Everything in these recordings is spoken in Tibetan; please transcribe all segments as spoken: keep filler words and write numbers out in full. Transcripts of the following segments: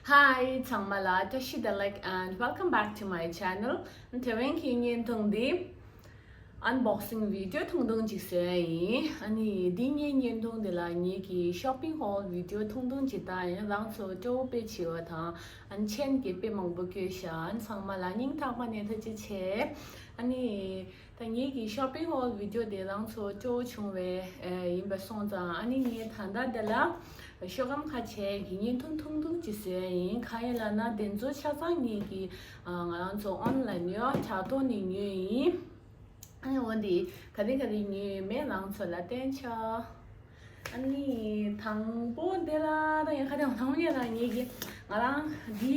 Hi ཚང་མ་ལ་བཀྲ་ཤིས་བདེ་ལེགས། And welcome back to my channel. དེ་རིང་གི་བརྙན་ཐུང་འདི་unboxing video ཐུང་ཐུང་ཅིག་བཟོས་ཡིན། ཨ་ནི་འདི་ངའི་བརྙན་ཐུང་འདི་ལ་ངེད་ཀྱི་shopping haul video ཐུང་ཐུང་ཅིག་བཏང་ཡིན། རང་ཚོ་སྤྲོ་པོ་དཔེ་བྱེད་པ་དང་ཨ་ནི་མཆན་གྱི་དཔེ་མང་པོ་བཀོད་ཤག་ཨ་ནི་ཚང་མ་ལ་སྙིང་ཐག་པ་ནས་ཐུགས་རྗེ་ཆེ། ཨ་ནི། ད་ངེད་ཀྱི་shopping haul video དེ་རང་ཚོ་སྤྲོ་བོ་བྱུང་བས་ཨེ་ཡིན་པ་སོང་ཙང་ཨ་ནི་ངས་ད་ལྟ་འདི་ལ་ཤོག་སྒམ་ཁ་ཕྱེ་གི་བརྙན་ཐུང་ཐུང་ཐུང་ཅིག་བཟོས་ཡིན། གང་ཡིན་ལབ་ན་དེ་ཚོ་ཆ་ཚང་ངེད་ཀྱི་ཨ་ང་རང་ཚོ་online ཡོད་དྲ་ཐོག་ནས་ཉོས་ཡིན། ཨ་ནི་འོ་འདི་ག་རེ་ག་རེ་ཉོས་ཡོད་མེད་རང་ཚོ་ལ་བསྟན་ཆ། ཨ་ནི་དང་པོ་འདི་ལ་ད་ཡིན་ཁ་དང་དང་པོ་ཉལ་ལ་ངེད་ཀྱི་ང་རང་འདི་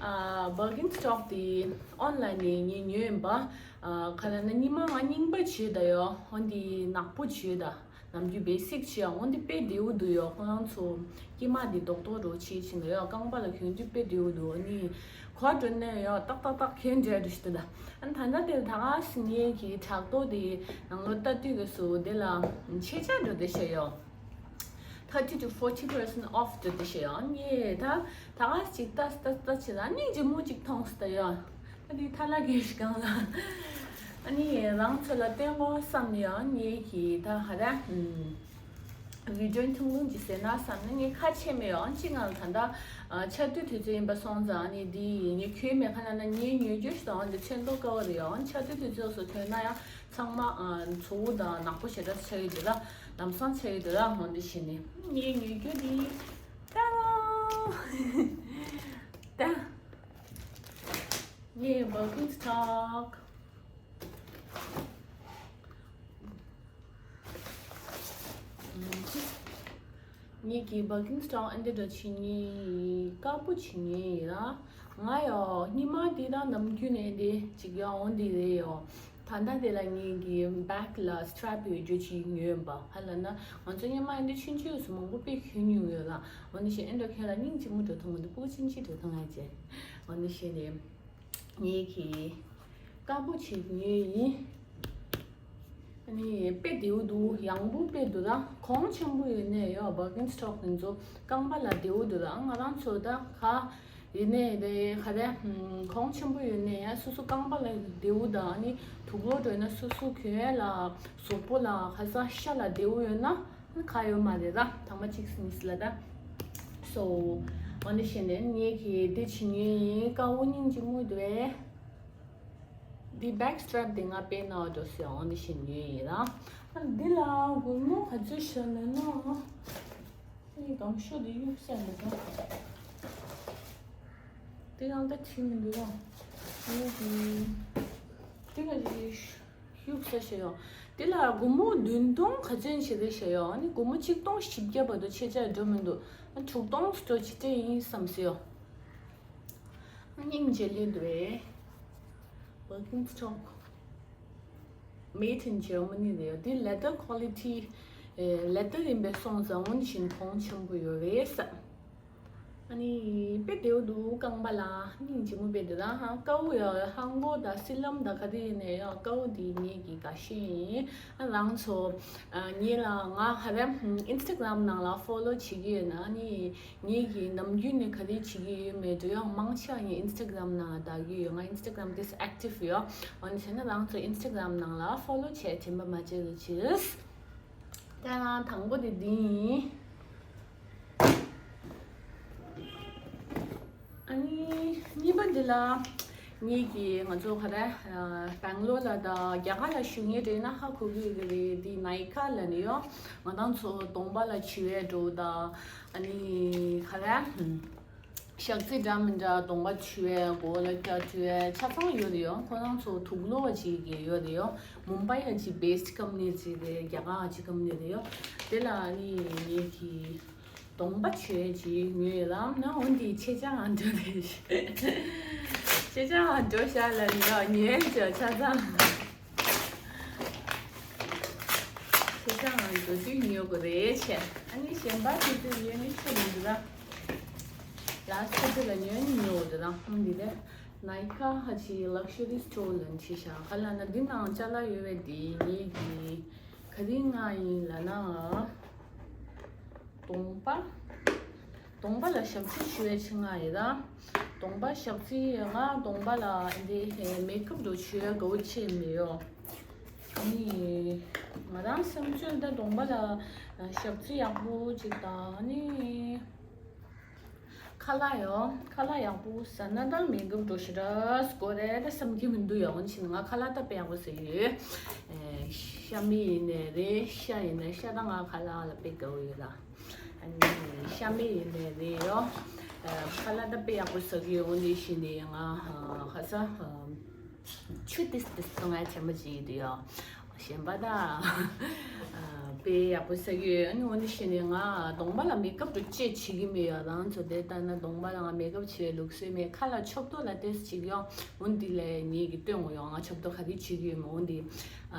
ཨ་Birkenstock དེ་online ནས་ངས་ཉོས་ཡིན་པ། ཨ་ག་ལ་ན་ཉི་མ་ང་རྙིང་པ་བྱོས་ད་ཡོ། འོ་འདི་ནག་པོ་བྱོས་ད། ནམ་རྒྱུན་basic བྱོས། འོ་འདི་དཔེ་བདེ་བོ་འདུག་ཡོ། ཁོ་རང་ཚོ་སྐྱེས་མ་འདི་རྡོག་རྡོག་རོ་ཆེ་ཆེ་འདུག་ཡོ། རྐང་པ་ལ་གྱོན་དུས་དཔེ་བདེ་བོ་འདུག་ཨ་ནི་གོ་འགྲོ་ནས་ཡོ་ཏག་ཏག་ཏག་གྱོན་འདྲ་འདུག་ཤི་ད། ཨ་ནི་ད་ལྟ་དེ་ད་ག་སི་ངེད་ཀྱི་དྲ་ཐོག་དེ་ནང་ལོ་ལྟ་དུས་ཀྱི་སུ་དེ་ལ་ཆེ་ཆ་འགྲོ་དེ་ཤེས་ཡོ། thirty to forty percent off འགྲོ་དེ་ཤེས་ཡོ། ངས་ད་ད་ག་སི་ཅིག་ལྟ་ལྟ་ལྟ་བྱེད་ད་སྙིང་རྗེ་མོ་ཅིག་མཐོང་སི་ད་ཡོ། ད་དེ་ཐ་ལ་གེ་ཤི་གང་ལ། ཨ་ནི་རང་ཚོ་ལ་བསྟན་དགོས་བསམ་ཡོ། ངེད་ཀྱི་ད་ཧ་ར་ཨུམ། video ཐུང་ཐུང་ཅིག་བཟོས་ན་བསམ་ནས་ངས་ཁ་ཕྱེ་མེད་ཡོང་། གཅིག་ང་ལ་ད་ལྟ་ཨ་ཆར་དུས་དུས་ཚོད་ཡིན་པ་སོང་ཙང་ཨ་ནི་འདི་ངས་གྱོན་མེད་ཁ་ན་ན་ངས་ཉོས་རྒྱུ་ཞིག་དང་འདི་ཚོན་མདོག་དཀར་པོ་རེད་ཡོང་། ཆར་དུས་དུས་ཚོད་སུ་ཐོན་ན་ཡང་ཚང་མ་ཨ་ཚ་བོ་དང་ནག་པོ་ཞེ་དྲག་ཆགས་ཀྱི་འདུག་ལ། ལམ་སང་ཆགས་ཀྱི་འདུག་ལ། འོ་འདི་བྱས་ནས་ངས་ཉོས་རྒྱུ་འདི་ད་ད་ངས་Birkenstock ངེད་ཀྱི་Birkenstock ཨ་འདི་འདྲ་བྱེད་ངེས་དཀར་པོ་བྱེད་ངེས་ཡིན་ལ། ང་ཡོ་སྙི་མ་འདི་དང་ནམ་རྒྱུན་ནས་འདི་ཅིག་ཡོ་འོ་འདི་རེད་ཡོ། ད་ལྟ་དེ་ལ་ངེད་ཀྱི་back ལ་strap ཡོད་རྒྱུ་ཅིག་ཉོས་ཡིན་པ། ཧ་ལ་ན་ང་ཚོ་སྙི་མ་ཨ་འདི་ཆུང་ཆུང་སུ་མང་པོ་དཔེ་གྱོན་མྱོང་ཡོད་ལ། འོ་འདི་བྱས་ཨ་འདྲ་ཁྱེད་ལ་སྙིང་རྗེ་མོ་འགྲོ་ཐུབ་འོ་འདི་སྤུ་གུ་ཆུང་ཆུང་འགྲོ་ཐུབ་ང་བྱས། འོ་འདི་བྱས་ནས། ངེད་ཀྱི་དཀར་པོ་ཅིག་ཉོས་ཡིན། ཨ་ནི་དཔེ་བདེ་བོ་འདུག་ཡང་པོ་དཔེ་འདུག་ད་གོང་ཆེན་པོ་ཡོད་ནས་ཡོད། Birkenstock དེ་ཚོ་རྐང་པ་ལ་བདེ་བོ་འདུག་ད་ང་རང་ཚོ་ད་ག་ཡོད་ནས་དེ་ག་རེ་གོང་ཆེན་པོ་ཡོད་ནས་ཡང་སོ་སོ་རྐང་པ་ལ་བདེ་བོ་དང་ཨ་ནི་དུག་ལོག་འགྲོ་ན་སོ་སོ་གྱོན་ཡས་ལ་གཟུགས་པོ་ལ་ག་ས་ཤ་ལ་བདེ་བོ་ཡོད་ན། ཁ་ཡོད་མ་རེད་ད། ཐང་མ་གཅིག་སི་ནིས་ལ་ད། So འོ་ནི་ཤེས་ནས་ངེད་ཀྱི་འདི་བྱེད་ཉོས་ཡིན། དཀར་པོ་སྙིང་རྗེ་མོ་འདུག་ཨེ། འདི་back strap འདི་ང་པེ་ན་འགྲོ་སོང་། འོ་ནི་ཤེས་ཉོས་ཡིན་ལ། འདི་ལ་སྒོར་མོ་ག་ཚོད་ཤོར་ནས་ན། ངའི་སྒམ་ཤོག་འདི་གཡུག་ས་འདུག་ད། འདི་ཡང་ད་བྲིས་མི་འདུག་ད། ངེད་ཀྱི་འདི་ག་ཅིག་གཡུག་ས་ཞེས་ཡོང་། དེ་ལ་སྒོར་མོ་བདུན་སྟོང་ག་ཚོད་ཞིག་རེད་ཞེས་ཡོང་། ཨ་ནི་སྒོར་མོ་ཆིག་སྟོང་བཞི་བརྒྱ་བར་དུ་ཆེ་ཆ་འགྲོ་མི་འདུག་ཨ་དྲུག་སྟོང་སུ་འགྲོ་ཅི་སྤྲད་ཡིན་བསམ་སོང་། ཨ་སྙིང་རྗེ་ལོས་འདུག་ཨེ། Birkenstock Made in Germany རེད། དེ་leather quality ཨེ་leather ཡིན་པའི་སོང་ཙང་འོ་ནི་བཞིན་གོང་ཆེན་པོ་ཡོད་རེད་ས། ཨ་ནི་དཔེ་བདེ་བོ་འདུག་རྐང་པ་ལ་སྙིང་རྗེ་མོ་དཔེ་འདུག་ད་ཧང་དཀར་པོ་ཡ་ཧང་གོ་དང་སི་ལམ་དང་ག་དེ་ཡིན་ནས་ཡ་དཀར་པོ་དེ་ངེད་ཀྱི་དགའ་ཤོས་ཡིན། ཨ་རང་ཚོ་ཨ་ངེད་ལ་ང་ཧ་ར་Instagram ནང་ལ་follow བྱེད་ཀྱི་ཡོད་ན་ཨ་ནི་ངེད་ཀྱི་ནམ་རྒྱུན་ནས་ག་དེ་བྱེད་ཀྱི་ཡོད་མེད་འགྲོ་ཡ་མང་ཆེ་བ་ངས་Instagram ནང་ལ་བལྟ་གི་ཡོད། ང་Instagram དེ་active ཡོད། འོ་ན་བྱས་ན་རང་ཚོ་Instagram ནང་ལ་follow བྱས་དྲན་པ་མ་བརྗེད་རོགས་གྱིས། ད་དང་པོ་དེ་འདི་ཡིན། ཨ་ནི་གཉིས་པ་འདི་ལ་ངེད་ཀྱིས་ང་ཚོ་ག་རེ་སྦེང་ལོར་ལ་དང་རྒྱ་གར་ལ་བཞུགས་མཁན་རེད་ན་ཧ་གོ་གི་ཡོད་ཀྱི་རེད། འདི་Nykaa ལབ་ནི་ཡོད། ང་རང་ཚོ་གདོང་པ་ལ་བྱི་བའི་འགྲོ་དང་ཨ་ནི་ག་རེ། ཞག་རྩི་འདྲ་མི་འདྲ་གདོང་པ་འཁྲུ་བའི་མགོ་ལ་སྐྲ་འཁྲུ་བའི་ཆ་ཚང་ཡོད་རེད་ཡོ། ཁོ་རང་ཚོ་དུག་ལོག་ཅིག་གི་ཡོད་རེད་ཡོ། མུམ་བྷའི་ཨ་ཅི་based company ཅིག་རེད། རྒྱ་གར་ཨ་ཅི་company རེད་ཡོ། དེ་ལ་ནི་ངེད་ཀྱི་གདོང་པ་འཁྲུ་བའི་ཅིག་ཉོས་ཡོད་ལ་ན། འོན་ཏེ་ཆེ་ཆ་ང་འགྲོ་རེད། ཆེ་ཆ་ང་འགྲོ་ཤག་ལ་ནི་ཡོ་ཉོས་ཅོ་ཆ་ཚང་། ཁྱེད་ཅག་ང་འགྲོ་དུས་ཉོ་དགོས་རེད་བྱས། ཨ་ནི་གཞན་པ་དེ་ཚོས་ཉོས་ནི་ཆོ་མི་འདུག་ལ། Last ཁ་ཚོད་ལ་ཉོས་ནི་ཉོ་འོ་དེ་དང་ཨང་འདི་ལས་Nykaa ཧ་ཅི་luxury store ལ་ཁྲིད་ཤག་ག་ལ་ན་འདི་ནང་ཅ་ལག་ཡོད་པའི་འདི་ངེད་ཀྱི་ག་རེ་མངགས་ཡིན་ལབ་ན། གདོང་པ། གདོང་པ་ལ་ཞབས་རྩི་བྱུག་ཡ་ཆེད་མངགས་ཡིན་ད། གདོང་པ་ཞབས་རྩི་ཡ་ང་གདོང་པ་ལ་འདི་མེག་ཨབ་འགྲོ་བྱུག་ཡ་དགའ་བོ་ཆེ་མི་ཡོད། ཨ་ནི་ང་རང་བསམ་ཚུལ་ད་གདོང་པ་ལ་ཞབས་རྩི་ཡག་པོ་ཅིག་དང་ཨ་ནི་ཁ་ལག་ཡོ་ཁ་ལག་ཡག་པོ་ཟ་ན་ད་མེག་ཨབ་འགྲོ་ཞེ་དྲག་དགོས་རེད་ད་བསམ་གྱི་མི་འདུག་ཡ། འོན་ཏེ་ང་ཁ་ལག་ད་དཔེ་ཡག་པོ་ཟ་གི་ཡོད། ཤ་མེད་ཡིན་ནའི་རེད། ཤ་ཡིན་ནའི་ཤ་ད་ང་ཁ་ལག་ལ་དཔེ་དགའ་བོ་ཡོད་ད། ཨ་ནི་ཤ་མེད་ཡིན་ནའི་རེད་ཡོ། ཁ་ལག་ད་དཔེ་ཡག་པོ་ཟ་གི་ཡོད། འོན་ཏེ་ཤི་ནས་ང་ཁ་ས་ཆུ་ཏིས་ཏིས་བཏང་ཡ་ཆེན་པོ་ཅིག་ཡིན་དུ་ཡོ། གཞན་པ་ད་དཔེ་ཡག་པོ་ཟ་གི་ཡོད། ཨ་ནི་འོན་ཏེ་ཤི་ནས་ང་གདོང་པ་ལ་མེག་ཨབ་འགྲོ་ཅེས་བྱེད་ཀྱི་མེད་ཡོ། རང་ཚོ་དེ་ལྟ་ན་གདོང་པ་ལ་ང་མེག་ཨབ་བྱེད་ལུགས་སྲོལ་མེད། ཁ་ལ་ཕྱོགས་གཏོགས་ལ་ཏིས་ཅིག་ཡོ། འོན་ཏེ་ལས་ངེད་ཀྱི་སྟོན་ངོ་ཡོ། ང་ཕྱོགས་གཏོགས་ག་རེ་བྱེད་ཀྱི་ཡོད་མ། འོན་ཏེ་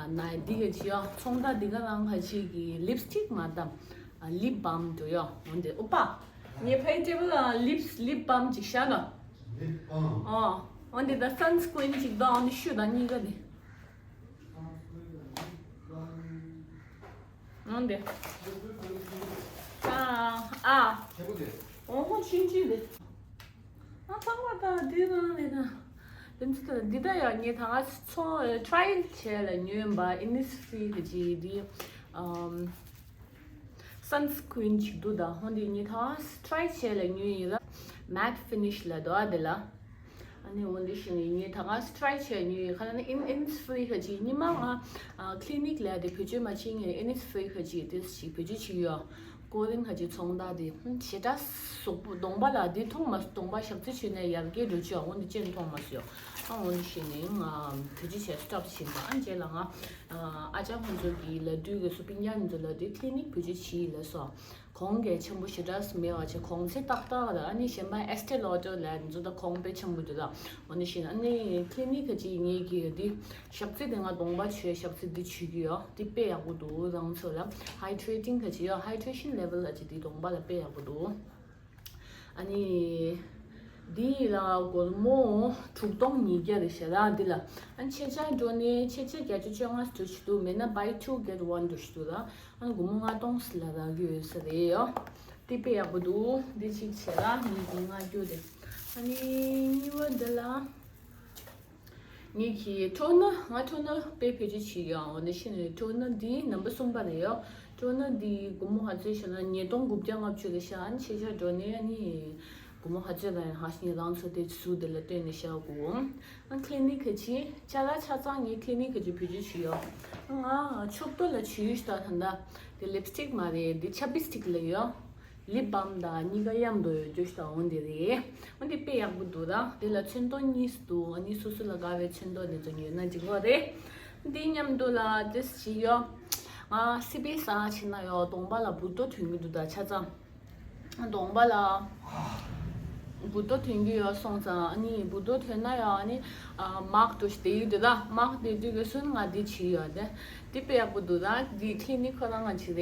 ན་འདི་ག་ཅི་ཡོ་ཚོང་བདག་འདི་ག་རང་ག་ཅིག་གི་ལིབ་སི་ཊིག་མ་བཏབ། ལིབ་བམ་འགྲོ་ཡོ། འོན་ཏེ་ཨོ་པ། ངའི་ཕའི་ཊེ་བལ་ལ་ལིབ་ལིབ་བམ་ཅིག་བཞག་ན། ལིབ་བམ། ཨོ། འོན་ཏེ་ད་སན་སི་ཀྲིན་ཅིག་དང་འོན་ཏེ་ཤུ་དང་གཉིས་ཀ་ནི། འོན་ཏེ། ཨ་ཨ། ཁྱེད་པོ་དེ། འོ་ཧོ་ཆིན་ཆིན་དེ། ཨ་ཚང་མ་ད་འདི་རང་རེད་ད། དེ་ཚོ་ད་འདི་ད་ཡ་ངས་ད་ཚོ་ཊ་རའི་བྱས་ལ་ཉོས་པ་ཨི་ནི་སི་ཕི་རི་གི་འདི། ཨམ། སན་སི་ཀྲིན་ཅིག་འདུག་ད་ཧོན་དེ་ངས་ད་ཊ་རའི་བྱས་ལ་ཉོས་ཡིན་ལ། མེ་ཊི་ཕི་ནི་ཤི་ལ་འདུག་ཨ་དེ་ལ། ཨ་ནི་འོན་ཏེ་ཤི་ནས་ངས་ད་ཊ་རའི་བྱས་ཉོས་ཡིན། ཁ་ལ་ནི་ཨིན་ཨིན་ནི་སི་ཕི་རི་ཁ་ཅིག་ཉི་མ་ང་ཨ་ཀི་ལི་ནིག་ལ་དེ་བེད་སྤྱོད་མ་བྱེད་ངས་ཨིན་ནི་སི་ཕི་རི་ཁ་ཅིག་དེ་ཞིག་བེད་སྤྱོད་བྱེད་ཡོད། ཀོ་རིན་ཁ་ཅིག་ཚོང་རྟགས་དེ་ཞེ་དྲག་གཟུགས་པོ་གདོང་པ་ལ་དེ་མཐོང་མ་གདོང་པ་ཞབས་རྩི་བྱས་ནས་ཡར་རྒྱས་འགྲོ་ཆོག་འོན་ཏེ་ཅན་མཐོང་མ་སོང་། ཨ་འོན་ཏེ་ཤི་ནས་ང་བེད་སྤྱོད་བྱས་སི་ཊོབ་བྱེད་པ། ཨ་རྗེས་ལ་ང་ཨ་ཅག་ཁོང་ཚོ་གི་ལ་དུས་གི་སུ་པིན་ཡ་ནི་ཚོ་ལ་དུས་ཀི་ལི་ནིག་བེད་སྤྱོད་བྱེད་ལ་སོ། གོང་གལ་ཆེན་པོ་ཞེ་དྲག་མེད་པ་བྱས་གོང་ཚད་ཏག་ཏག་ལ། ཨ་ནི་གཞན་པ་ཨེ་སི་ཊེ་ལོ་ཌར་ལ་ནི་ཚོ་ད་གོང་དཔེ་ཆེན་པོ་འདུག་ལ། འོ་ནི་བཞིན་ཨ་ནི་ཀི་ལི་ནིག་ག་ཅིག་ངེད་ཀྱི་འདི་ཞབས་རྩི་དེ་ང་གདོང་པ་བྱོས་ཞབས་རྩི་འདི་བྱེད་ཀྱི་ཡོད། འདི་དཔེ་ཡག་པོ་འདུག་རང་ཚོ་ལ་ཧའི་ཌི་རེ་ཊིང་ག་ཅིག་ཡོད། ཧའི་ཌི་རེ་ཤན་ལེ་ཝལ་ག་ཅིག་འདི་གདོང་པ་ལ་དཔེ་ཡག་པོ་འདུག་ཨ་ནི། འདི་ལ་སྒོར་མོ་དྲུག་སྟོང་ཉིས་བརྒྱ་རེད་ཤག་ར་འདི་ལ། ཨ་ནི་ཕྱེད་ཆ་འགྲོ་ནས་ཕྱེད་ཆ་བརྒྱད་ཅུ་བཅོ་ལྔ་འགྲོ་ཞིག་འདུག་མེད་ན་buy two get one འགྲོ་ཞིག་འདུག་ར། ཨ་ནི་སྒོར་མོ་ལྔ་སྟོང་ལ་རག་གི་ཡོད་ས་རེད་ཡོ། འདི་དཔེ་ཡག་པོ་འདུག་འདི་གཅིག་བྱས་ར་ངེད་ཀྱི་ང་རྒྱུ་རེད། ཨ་ནི་གཉིས་པ་འདི་ལ། ངེད་ཀྱི་ཊོ་ནར་ང་ཊོ་ནར་དཔེ་བེད་སྤྱོད་བྱེད་ཀྱི་ཡོད། འོ་ན་ཤི་ནས་ཊོ་ནར་འདི་ནམ་པ་གསུམ་པ་རེད་ཡོ། ཊོ་ནར་འདི་སྒོར་མོ་ག་ཚོད་བྱས་ན་ཉིས་སྟོང་དགུ་བརྒྱ་ལྔ་བཅུ་རེད་ཤག་ཨ་ནི་ཕྱེད་ཆ་འགྲོ་ནས་ཨ་ནི་སྒོར་མོ་ག་ཚོད་ལ་ཡང་ཧ་ཤི་ནས་རང་ཚོ་དེ་ཟུར་དེ་ལ་སྟོན་ནས་བཞག་གོ་ཨ་ཀི་ལི་ནིག་ག་ཅིག་ཅ་ལག་ཆ་ཚང་ངས་ཀི་ལི་ནིག་ག་ཅིག་བེད་སྤྱོད་བྱེད་ཡོད། ང་ཕྱོགས་གཏོགས་ལ་བྱེད་ཡུལ་ཞིག་ད་ད་འདི་ལིབ་སི་ཊིག་མ་རེད། འདི་ཆབ་བི་སི་ཊིག་ལ་ཡོད། ལིབ་བམ་དང་གཉིས་ཀ་མཉམ་དུ་ཡོད་རྒྱུ་ཞིག་དང་འོ་འདི་རེད། འོ་འདི་དཔེ་ཡག་པོ་འདུག་ར། འདི་ལ་ཚོན་མདོག་གཉིས་སུ་འདུག་ཨ་ནི་སོ་སོ་ལ་དགའ་བའི་ཚོན་མདོག་འདི་ཚོ་ཉོས་ན་འགྲིག་གོ་རེད། འདི་མཉམ་དུ་ལ་ཏིས་ཞིག་ཡོད། ང་སི་པི་ས་ཕྱིན་ན་ཡོད་གདོང་པ་ལ་འབུར་ཏོ་ཐོན་གྱི་འདུག་ད་ཆ་ཚང་། གདོང་པ་ལ་འབུར་ཏོ་ཐོན་གྱི་ཡོད་སོང་ཙང་ཨ་ནི་འབུར་ཏོ་ཐོན་ན་ཡོད་ཨ་ནི་མག་འགྲོ་ཞིག་དེ་ཡོད་དེ་ད་མག་དེ་དུས་ཀྱི་སུན་ང་འདི་བྱེད་ཡོད་དེ། འདི་དཔེ་ཡག་པོ་འདུག་ད་འདི་ཀི་ལི་ནིག་ཁོ་རང་ང་བྱེད་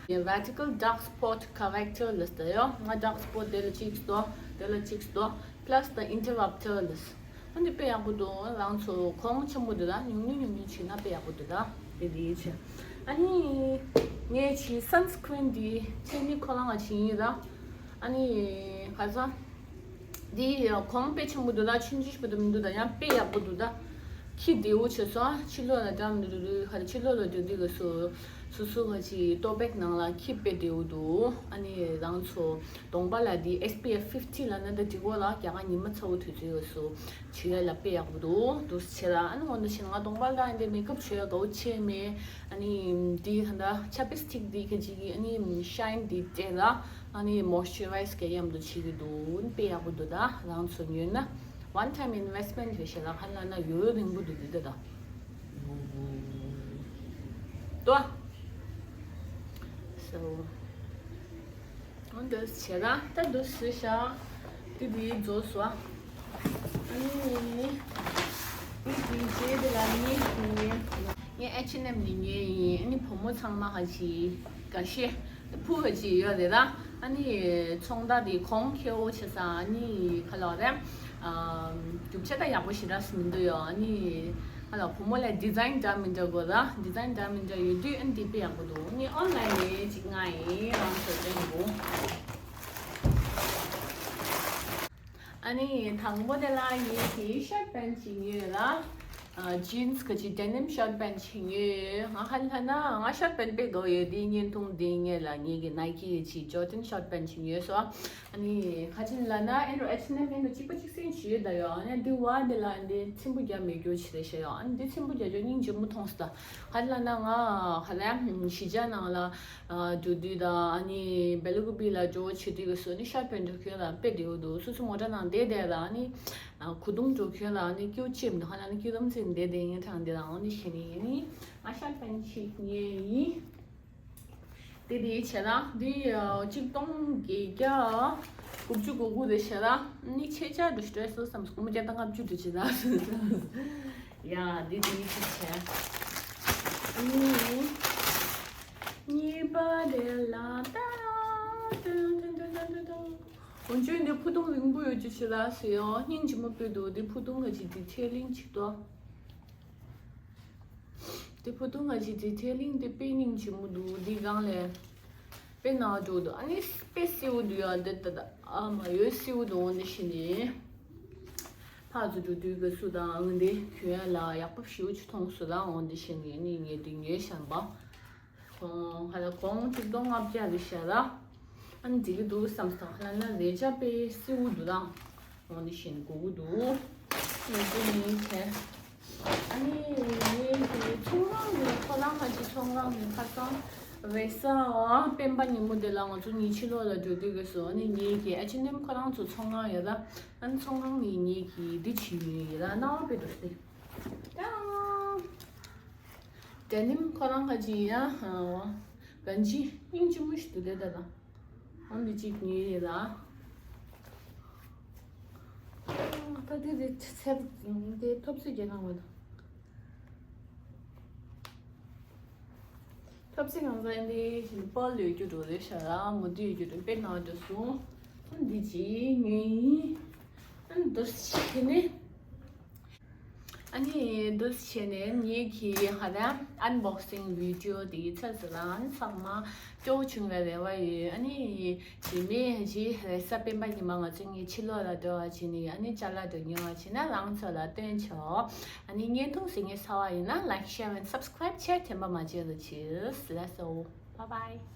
རེད། Radical dark spot corrector ལ་ཟེར་ཡོད། ང་dark spot དེ་ལ་གཅིག་སྟོ། དེ་ལ་གཅིག་སྟོ། plus the interrupter ལ་ཟེར། ཨ་འདི་དཔེ་ཡག་པོ་འདུག་རང་ཚོ་གོང་ཆེན་པོ་འདུག་ད་ཉུང་ཉུང་ཉུང་ཉུང་བྱེད་ན་དཔེ་ཡག་པོ་འདུག་ད་དེ་དེའི་ཆེ། ཨ་ནི་ངས་བྱས་སན་སི་ཀྲིན་འདི་ཀི་ལི་ནིག་ཁོ་རང་ང་བྱེད་ཡིན་ད། ཨ་ནི་ག་ས། འདི་གོང་དཔེ་ཆེན་པོ་འདུག་ད་ཆུང་ཆུང་ཞིག་པོ་འདུག་མི་འདུག་ད་ཡང་དཔེ་ཡག་པོ་འདུག་ད། ཁྱི་བདེ་བོ་བྱས་སོང་ཕྱི་ལོགས་ལ་འགྲམ་འདུག་འདུག་ཁ་ཕྱི་ལོགས་ལ་འདུག་འདུག་གི་སུ་སུ་སུ་ཁ་ཅིག་ཏོ་པེག་ནང་ལ་ཁྱི་དཔེ་བདེ་བོ་འདུག་ཨ་ནི་རང་ཚོ་གདོང་པ་ལ་འདི་S P F fifty ལ་ན་ད་འགྲིག་གོ་ལ་རྒྱ་གར་ཉི་མ་ཚ་བོ་དུས་ཚོད་གི་སུ་བྱེད་ཡ་ལ་དཔེ་ཡག་པོ་འདུག་འདུག་བྱེད་ལ་ཨ་ནི་འོ་ན་ཕྱིན་ང་གདོང་པ་ལ་འདི་མེག་ཨབ་བྱེད་ཡ་དགའ་བོ་བྱེད་མེད། ཨ་ནི་འདི་ད་ལྟ་ཆབ་པི་སི་ཊིག་འདི་ཁ་ཅིག་གི་ཨ་ནི་ཤའིན་འདི་སྤྲད་ལ། ཨ་ནི་མོ་ཨིས་ཅར་རའི་ཛི་ག་མཉམ་དུ་བྱེད་ཀྱི་འདུག་དཔེ་ཡག་པོ་འདུག་ད་རང་ཚོ་ཉོས་ན་one time investment རེད་ཤག་ད་ཧ་ལ་ན་ཡོད་རིང་པོ་འདུག་འདི་ད་ད་ཏོ། So འོ་འདི་བྱས་ད་ད་འདུག་སེ་ཤག་འདི་འདི་རྫོགས་སོང་། ཨ་ནི་འདི་འདི་རྗེས་འདི་ལ་ནི་ངས་H and M ནས་ཉོས་ཡིན། ཨ་ནི་བུ་མོ་ཚང་མ་ཧ་ཅི་དགའ་ཤེས། ཕུ་ཧ་ཅི་ཡོད་རེད་ད། ཨ་ནི་ཚོང་བདག་དེ་གོང་ཁེ་པོ་བྱས་ཙང་ཨ་ནི་ག་ལབ་རེད། རྒྱུ་ཆ་ད་ཡག་པོ་ཞེ་དྲག་མི་འདུག་ཡོ། ཨ་ནི་ག་ལབ་བུ་མོ་ལ་ཌི་ཛའིན་འདྲ་མི་འདྲ་དགོས་ད། ཌི་ཛའིན་འདྲ་མི་འདྲ་ཡོད་དུས་ཨ་ནི་དེ་དཔེ་ཡག་པོ་འདུག་ཨ་ནི་ཨོན་ལའིན་ནས་ཅིག་མངགས་ཡིན། རང་ཚོ་སྟོན་དགོས། ཨ་ནི་དང་པོ་དེ་ལ་ངས་དེའི་ཤོར་པན་བྱེད་ཉོས་ལ། ཇིན་སི་ག་ཅིག་ཌེ་ནིམ་ཤོར་པན་བྱེད་ཉོས། ང་ཧ་ལ་ན་ང་ཤོར་པན་དཔེ་དགའ་ཡོད། དེའི་བརྙན་ཐུང་དེའི་སྔོན་ལ་ངས་ཀྱི་ནའི་ཀི་ཡི་ཅིག་ཇོར་ཌན་ཤོར་པན་བྱེད་ཉོས་སོ། ཨ་ནི་ཁ་ཅིག་ལ་ན་ཨེ་འགྲོ་ཨེཆ་ཨེན་ཨེམ་ཨེ་འགྲོ་གཅིག་པ་གཅིག་སེང་བྱེད་ཡོད་ད་ཡོད། ཨ་ནི་འདི་བ་འདི་ལ་འདི་ཚེམ་བུ་རྒྱག་མེད་རྒྱུ་བྱེད་རེད་ཤག་ཡོད། ཨ་ནི་འདི་ཚེམ་བུ་རྒྱག་རྒྱུ་སྙིང་རྗེ་མོ་མཐོང་སོང་ད། ཧ་ལ་ན་ང་ཧ་ལ་གཞིས་ཆགས་ནང་ལ་འགྲོ་དུས་དང་ཨ་ནི་སྦེལ་ཀོབ་ལ་འགྲོ་བྱེད་དུས་ཀྱི་སོ་ནི་ཤོར་པན་འགྲོ་མཁན་ལ་དཔེ་བདེ་བོ་འདུག་སོ་སོ་མོ་ཊ་ནང་བསྡད་བསྡད་ལ་ཨ་ནི་གོས་ཐུང་འགྲོ་མཁན་ལ་ཨ་ནི་སྐྱོ་ཅེམ་འདུག་ཧ་ལ་ནི་སྐྱོ་དམ་ཚིག་བསྡད་བསྡད་ཡིན་དྲང་བསྡད་ལ་འོ་ནི་ཤེས་ནི་ཡིན་ནི་ང་ཤོར་པན་ཞིག་ཉོས་ཡིན། དེ་དེའི་བྱས་ན་འདི་གཅིག་སྟོང་བརྒྱད་བརྒྱ་དགུ་བཅུ་གོ་དགུ་རེད་བྱས་ན་ནི་ཆེ་ཆ་འགྲོ་སྤྲད་སོ་བསམ་སོ་སྐུ་མོ་བརྒྱ་དང་ལྔ་བཅུ་འགྲོ་བྱེད་ད་ཡ་འདི་དེའི་ཆེ་ཆ་ནི་གཉིས་པ་རེད་ལ་ད་ཏུ་ཏུ་ཏུ་ཏུ་ཏུ་ཏུ། འོན་ཀྱང་འདི་ཕུ་ཐུང་རིང་པོ་ཡོད་རྒྱུ་བྱེད་ད་ཟེར་ཡོང་སྙིང་རྗེ་མོ་དཔེ་འདུག་འདི་ཕུ་ཐུང་ག་ཅིག་འདི་ཚེ་གླིང་ཅིག་ཏོ། དེ་ཕུ་ཐུང་ང་ཞིག་དེ་ཚེ་གླིང་དེ་དཔེ་སྙིང་རྗེ་མོ་འདུག་འདི་སྒང་ལས་དཔེ་ནག་འགྲོ་འདུག་ཨ་ནི་དཔེ་སེའུ་འདུག་ཡ་འདི་ད་ད་ཨ་མ་ཡོད་སེའུ་འདུག་འོང་འདི་ཤི་ནི་ཕ་ཚོ་འགྲོ་དུས་ག་སུ་དང་ཨང་འདི་གྱོན་ཡ་ལ་ཡག་པོ་ཞེའུ་ཆུ་མཐོང་སུ་ལ་འོང་འདི་ཤི་ནི་ནི་ངས་འདི་ཉོས་བཞག་པ། གོང་ཧ་ལ་གོང་གཅིག་སྟོང་ལྔ་བརྒྱ་རེད་ཤག་ལ། ཨ་ནི་འགྲིག་གི་འདུག་བསམ་སྟངས་ཧ་ལ་ན་རེ་ཅག་པའི་སེའུ་འདུག་ལ། འོ་འདི་བཞིན་དགོས་ཀྱི་འདུག་ངས་ཀྱི་ནི་བྱས། ཨ་ནི་ངས་ཀྱི་ཚོང་ཁང་གི་ཁོ་རང་ཁ་ཅིག་ཚོང་ཁང་གི་ཁ་སང་རེས་གཟའ་སྤེན་པ་ཉིན་མོ་དེ་ལ་ང་ཚོ་ཉིན་ཕྱི་ལོགས་ལ་འགྲོ་དུས་དགོས་སོ། ཨ་ནི་ངས་ཀྱི་ཨ་ཅི་ནེམ་ཁོ་རང་ཚོ་ཚོང་ཁང་ཡོད་ལ། ཨ་ནི་ཚོང་ཁང་ནས་ངས་ཀྱི་འདི་བྱིན་ཡོད་ཡིན་ལ་སྣང་བ་དཔེ་འདུག་སྟེ། ད་ནིམ་ཁོ་རང་ཁ་ཅིག་ཡ། གན་ཇི་སྙིང་རྗེ་མོ་ཞིག་འདུག་ལེ་ད་ད། ཨང་འདི་གཅིག་ཉོས་ཡོད་ལ། ད་དེ་དེ་ཚེ་དེ་ཐོབ་ཚོད་རྒྱག་གནང་བ་དང་། ཐོབ་ཚོད་གང་ཟག་འདི་བཞིན་པོལ་ཡོད་རྒྱུ་འགྲོ་རེད་ཤག་ལ་མུ་ཏིག་ཡོད་རྒྱུ་འགྲོ་དཔེ་ནག་འགྲོ་སོང་། ཨང་འདི་གཅིག་ཉོས་ཡིན། ཨང་འདི་གཅིག་དེ་ནི། ཨ་ནི་འདུག་བྱས་ནས་ངེད་ཀྱི་ཧ་ད་ཨན་བོག་སིང་བི་ཌི་ཡོ་དེའི་ཚབ་ཟེར་ལ་ཨ་ནི་ཚང་མ་སྐྱོ་བོ་བྱུང་བའི་རེ་བ་ཡོད། ཨ་ནི་རྗེས་མའི་རྗེས་རེས་གཟའ་སྤེན་པ་ཉི་མ་ང་ཚོ་ངའི་ཕྱི་ལོགས་ལ་འགྲོ་བ་བྱས་ནས་ཨ་ནི་ཅ་ལག་འགྲོ་ཉོ་བ་བྱས་ན་རང་ཚོ་ལ་སྟོན་ཆོག་ཨ་ནི་བརྙན་ཐུང་གཟིགས་མཁན་ཚ་བ་ཡིན་ན་like, share and subscribe བྱེད་དྲན་པ་མ་བརྗེད་རོགས་གྱིས། That's all. Bye bye.